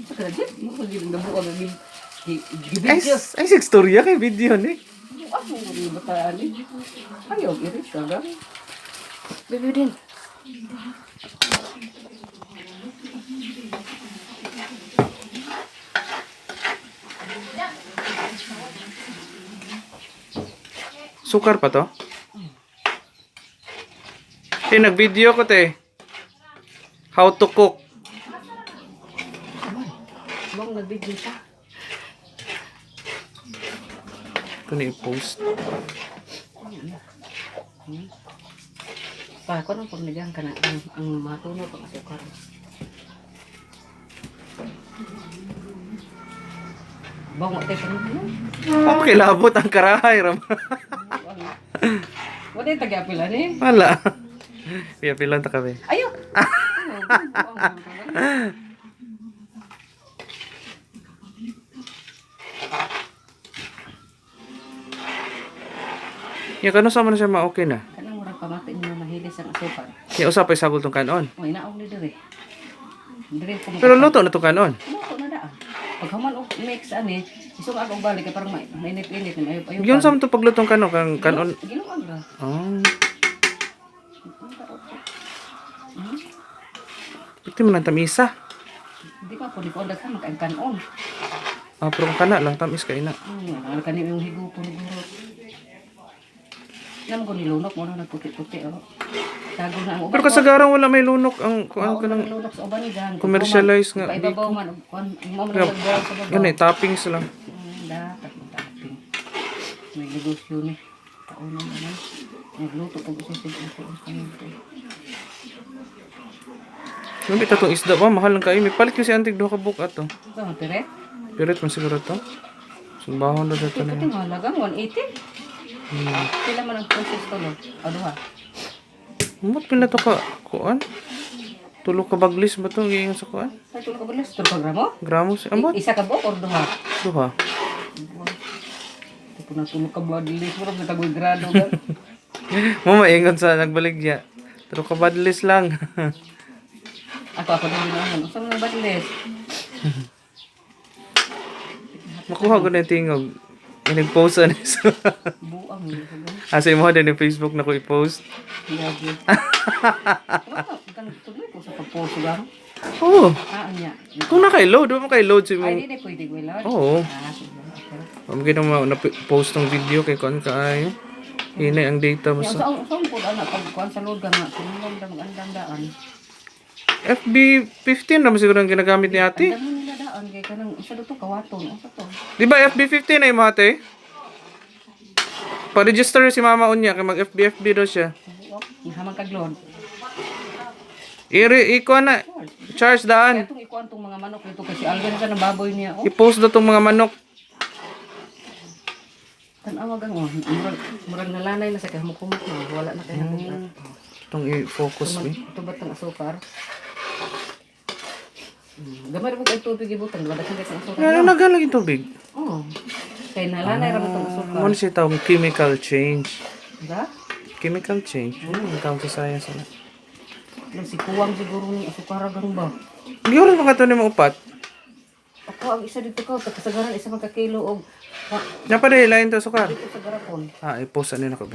Sa kana jud, mo ko gid nabuo ang gi Ay, gi-video. ay, sa istorya kay video ni. Ako mo bataan ni. Ayaw iris ka ga. Baby din. Sukar pa to? Eh, nag-video ko te. How to cook. Bang nag-video siya. Ito na i-post. Pa ko nang pagnigang kana ang matuno pang asukar. Bang wa tay panuno. Oh, kilabot ang karahay, Ram. Wa tay taga-apila ni. Wala. Piyapilan ta kami. Ayo. Ya, kano sa man siya ma-okay na? Kanang murag pamati ni mahilis ang asukar. Ya, usa pa isabol tong kanon. O inaog ni dire. Dire ko Pero luto na tong kanon. Luto na daan. Pag human og mix ani, isog og balik kay parang mainit-init na ayo ayo. Giyon sa man to paglutong kanon kang kanon. Giluag ra. Oh. Ito man ang tamisa. Di pa po ni ko daghan magkain kanon. Ah, pero kung kana lang tamis kay na. Ang kani yung higo po guro. Nam ko nilunok mo na nagputi-puti oh. Tago na ang uban. Pero kasagaran wala may lunok ang kuan ko ka ng lunok sa uban ni dan. commercialized nga Paibabaw man og kuan mo man nagbaw sa babaw. Ganay toppings lang. Dapat topping. May negosyo ni. Taon na naman. Nagluto pag usisig ang kuan kanito. Lumit atong isda ba mahal lang kayo. May palit ko si antig duha ka book ato. Ito ang pere. Pirit man siguro to. Sumbahon na dito na Ito yun. mahalagang 180. Pila man ang process to lo? O duha. Umot pila to ka kuan? Tulo ka baglis ba to giingon sa kuan? Ay, tulo ka ba tulo ka gramo? Gramos amot Isa ka buok or duha? duha. Ito na tulo ka badlis mo rin tagoy grado ba? Mo maingon sa nagbaligya. Tulo ka badlis lang. Ako ako din ginahan. Unsa man ang badlis? Makuha ko na yung tingog. Inag-post ani sa. Buang ni ko ba? Asa imo din yung Facebook na ko i-post. Yagi. Kan tuloy ko sa pagpost gar. Oo. Ah, anya. Kung naka-load, wa mo kay-load sa Ay, imong. di na pwede gwelod. Oo. Ah, sige. Okay. Wa mo gid mo na post ng video kay kuan kaayo. Hinay ang data mo Ya, sa unsa unsa po ana pag kuan sa load ka nga kinahanglan ra mag-andam daan. FB 15 ra man siguro ang ginagamit ni ate. Andam nila daan kay kanang unsa do to kawaton, unsa to? Di ba FB 15 ay mo ate? Pa-register si mama unya kay mag FB FB daw siya. Buang hamang kag load. Iri iko na charge daan. Kaya itong ikuan tong mga manok dito kasi algan sa ng baboy niya. Oh, I-post daw tong mga manok. tan-awa gang oh. Murag murag nalanay na sa kay humok-humok na wala na kay hmm. Itong i-focus eh. Ito ba tang asukar? Gamay ra mo kay tubig ibutang, wala kay tang asukar. Ano naghan lagi tubig? Oh. Kay nalanay ra mo tang asukar. Ano siya tawag chemical change? Ba? Chemical change. Ano ang tawag sa science na? Nang si kuwang siguro ni asukar gang ba? Gyud mga to nimo upat. Ako ang isa dito ko, kasagaran isa man ka kilo og Napa dahil lain to sukar. dito sa garapon. Ah, i-post ano na ko be.